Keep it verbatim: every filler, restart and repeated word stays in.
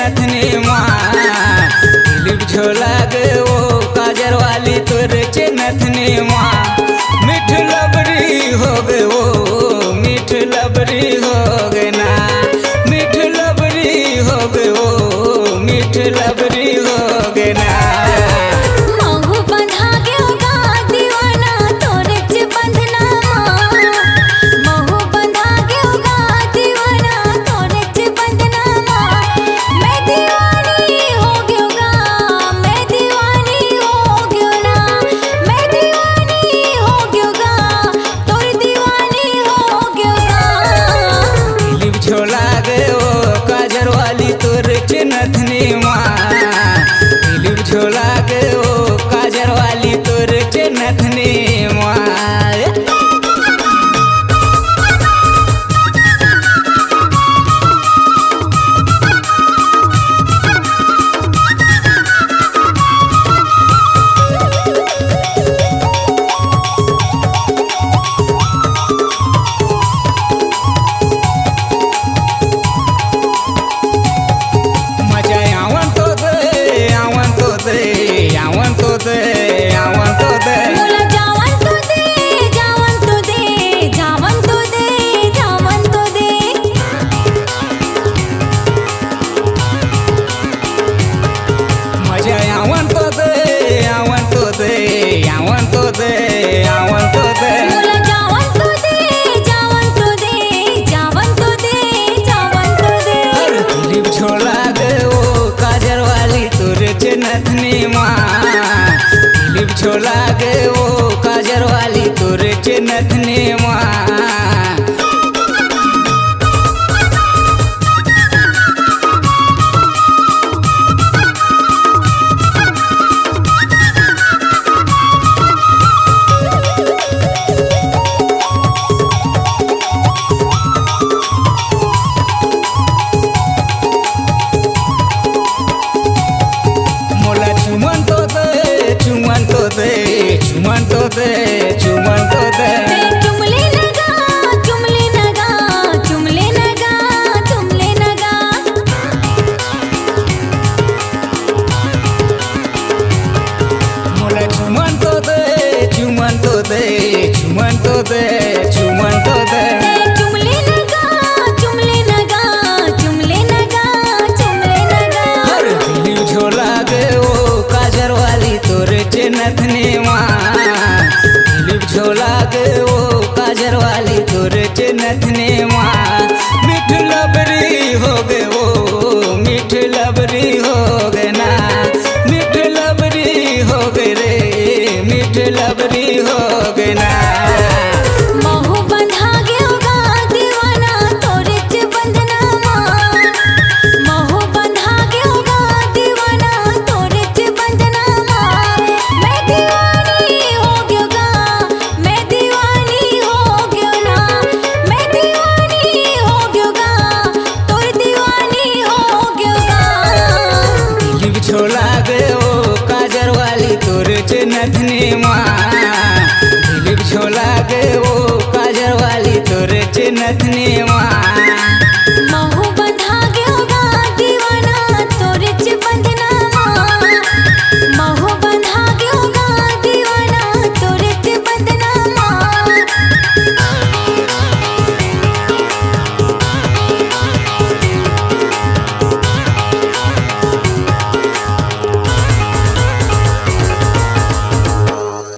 नथनी मा, दिलीप झोला गे ओ काजर वाली तोर चे नथनी मा। मीठ लबरी हो गे ओ, मीठ लबरी हो गे ना, मीठ लबरी हो गे ओ, मीठ लबरी हो गे ना। महू बंधा गेव गा दीवाना तोरे चे बंधना मा। महू बंधा गेव गा दीवाना तोरे चे बंधना मा। मैं दीवानी हो गेव गा, मैं दीवानी हो गेव ना, मैं दीवानी हो गेव गा, तोर दीवानी हो गेव गा। दिलीप झोला गे ओ काजर वाली तोर चे नथनी मा। दिलीप झोला गे ओ काजर वाली तोर चे नथनी मा। मजा आवन तो दे, आवन तो दे, आवन तो दे, आवन तो दे। मोला जावन तो दे, जावन तो दे, जावन तो दे, जावन तो दे। मजा आवन तो दे, आवन तो दे, आवन तो दे, आवन तो दे। मोला जावन तो दे, जावन तो दे, जावन तो दे, जावन तो दे। अरे दिलीप झोला गे ओ काजर वाली तोर चे नथनी मा। दिलीप झोला गे ओ काजर वाली तोर चे नथनी मा। मोला चुमन तो दे, चुमन तो दे, चुमन तो दे, चुमन तो दे। चुमले नगा, चुमले नगा, चुमले नगा, चुमले नगा। मोला चुमन तो दे, चुमन तो दे, चुमन तो दे, चुमन तो दे। चुमले नगा, चुमले नगा, चुमले नगा, चुमले नगा। अरे दिलीप झोला गे ओ काजर वाली तोर चे नथनी मा। दिलीप झोला गे ओ काजर वाली तोर चे नथनी मा। मीठ लबरी हो गे ओ, मीठ लबरी हो गे ना, मीठ लबरी हो गे रे, मीठ लबरी हो गे ना। महू बंधा गेव गा दीवाना तोरे चे बंधना मा। महू बंधा गेव गा दीवाना तोरे चे बंधना मा। मैं दीवानी हो गेव गा, मैं दीवानी हो गेव ना, मैं दीवानी हो गेव गा, तोर दीवानी हो गेव गा। दिलीप झोला गे ओ काजर वाली तोर चे नथनी मा। दिलीप झोला गे ओ काजर वाली तोर चे नथनी मा।